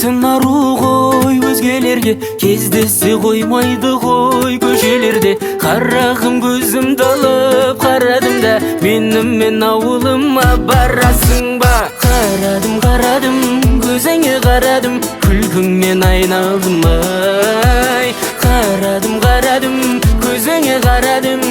Көрінетін ару ғой, өзгелерге кездесе қоймайды ғой көшелерде. Қарағым, көзімді алып қарадым да, менімен ауылыма барасың ба? Қарадым, қарадым, көзіңе қарадым, күлкіңнен айналдым ай. Қарадым, қарадым, көзіңе қарадым.